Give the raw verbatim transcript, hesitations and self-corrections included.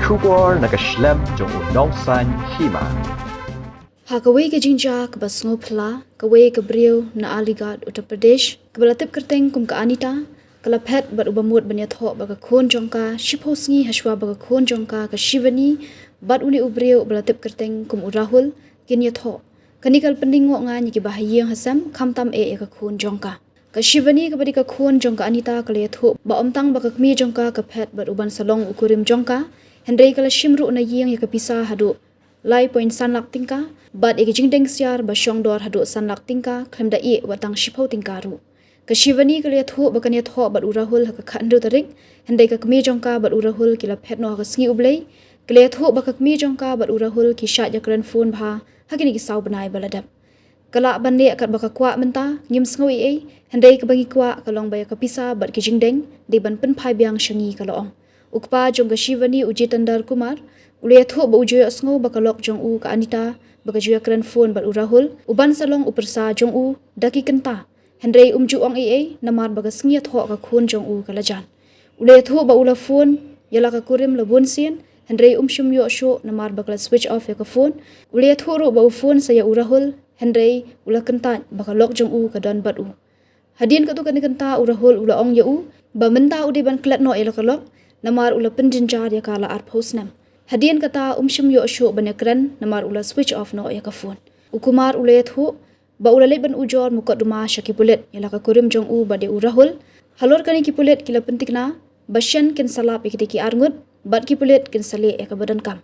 Khubor na ka shlem jong u Nongsaiñ Hima. Ha kawei ka jingjia kaba sngewphylla, kawei ka briew na Aligarh, Uttar Pradesh, kaba la tip kyrteng kum ka Anita, ka la phet bad uba mut ban ïathoh bad ka khun jong ka shiphew sngi hashwa ba ka khun jong ka, ka Shivani, bad une u briew uba la tip kyrteng kum u Rahul, kin ïathoh. Kane ka la pyndeng ngoh ngan ïa kiba ha ïing ha sem, khamtam eh ïa ka khun jong ka. Ka Shivani kaba dei ka khun jong ka Anita ka la ïathuh ba ym tang ba ka kmie jong ka ka phet bad u ban sa long u kurim jong ka, hynrei ka la shim ruh na ïing ïa ka pisa haduh lai point san lak tyngka, bad ïa ka jingdeng ksiar ba shong dor haduh san lak tyngka, khlem da ïeh wat tang shiphew tyngka ruh. Ka Shivani ka la ïathuh ba kan ïathoh bad u Rahul ha ka khathynriew tarik, hynrei ka kmie jong ka bad u Rahul ki la phet noh ha ka sngi U Blei. Ka la ïathuh ba ka kmie jong ka bad u Rahul ki shait ïakren phone bha ha kine ki saw bnai ba la dep. Ka lah ban leh katba ka kwah mynta, ngim sngew ei ei, hynrei kaba ngi kwah ka long ba ïa ka pisa bad ki jingdeng dei ban pynphai biang sha ngi, ka la ong. U kpa jong ka Shivani, u Jitendra Kumar, u la ïathuh ba u ju ïohsngew ba ka lok jong u ka Anita ba ka ju ïakren phone bad u Rahul u ban sa long u pyrsa jong u da ki kynta, hynrei um ju ong ei ei namar ba ka sngi ïathoh ka khun jong u ka la jan. U la ïathuh ba u la phone ïa la ka kurim la bun sien, hynrei um shym ïoh shuh namar ba ka la switch off ïa ka phone. U la ïathuh ruh ba u phone sa ïa u Rahul, hynrei u la kyntait ba ka lok jong u ka don bad u. Hadien katto katne kynta u Rahul u la ong ïa u ba mynta u dei ban klet noh ïa la ka lok, namar u la pynjynjar ïa ka la arphew snem. Hadien kata um shym ïoh shuh ban ïakren namar u la switch off noh ïa ka phone. U Kumar u la ïathuh ba u la leit ban ujor mukotduma sha ki pulit ïa la ka kurim jong u bad ïa u Rahul. Halor kane ki pulit ki la pynthikna ba shen kin sa lap ïa kitei ki arngut bad ki pulit kin sa leh ïa kaba donkam.